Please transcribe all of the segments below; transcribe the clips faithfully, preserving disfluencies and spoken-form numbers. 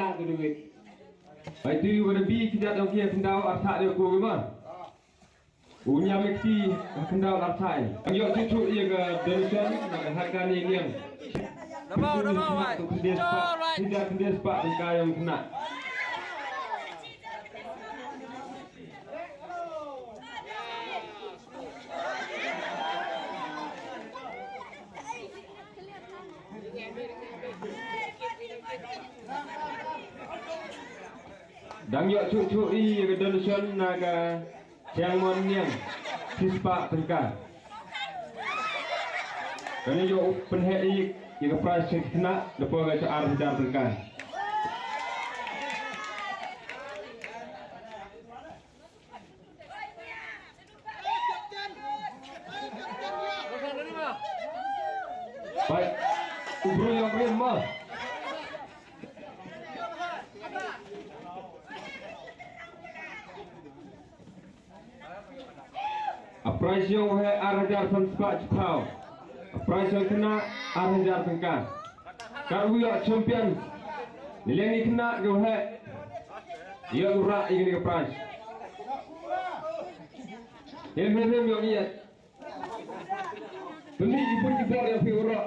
khynnah ka dawit. Bai tu ba da bi ki jat ong ki khyndaw artha de ko ki ma. U ñiam ki khyndaw artha. Ïoh chuh chuh ïa ka donation na ka Hakani Niang. Namo, namo, wai. Khyndiat spah, khyndiat spah tyngka ïa u khynnah. Dang ïoh chuh chuh ïa ka donation na ka Chiang Mon Niang, shispah tyngka. Kane ïoh pynheh ïa ka prize sha ki khynnah, da poi ka ar hajar tyngka. Bai, u briew ïa u briew ma. A prize jong u heh ar hajar san spah chiphaw. A prize jong u khynnah ar hajar tyngka. Ka u ïoh champion. Ngi leng ïa u khynnah ka u heh. Ïoh u rah ïa kane ka prize. Hem hem hem ïoh ïa. Pynmih ïa phi ki bor ïa phi u rah.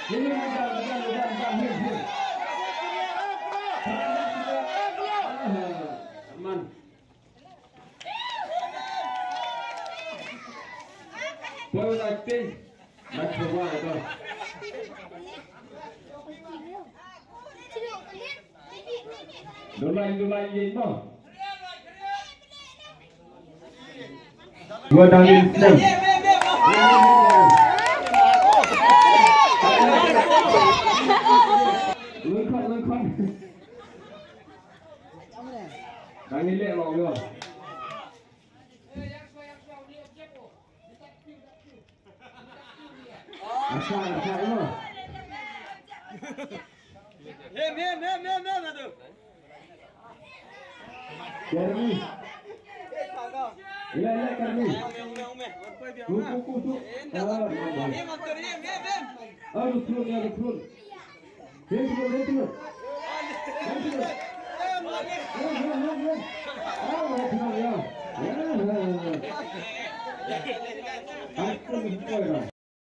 Hem hem hem hem hem hem hem. Man. Poi la tei. Mat poi la tei. Dulai, dulai, ye mo. Gua dang in stem. Lengkot, lengkot. Dang in leh lo yo. Asa, asa, ino. Hem, hem, hem, hem, hem, aduh. Jeremy. Ila, ila, Jeremy. Ume, ume, ume. Ku, ku, ku, ku. Ah, hem, hem, hem, hem. Ah, lu, lu, lu, lu.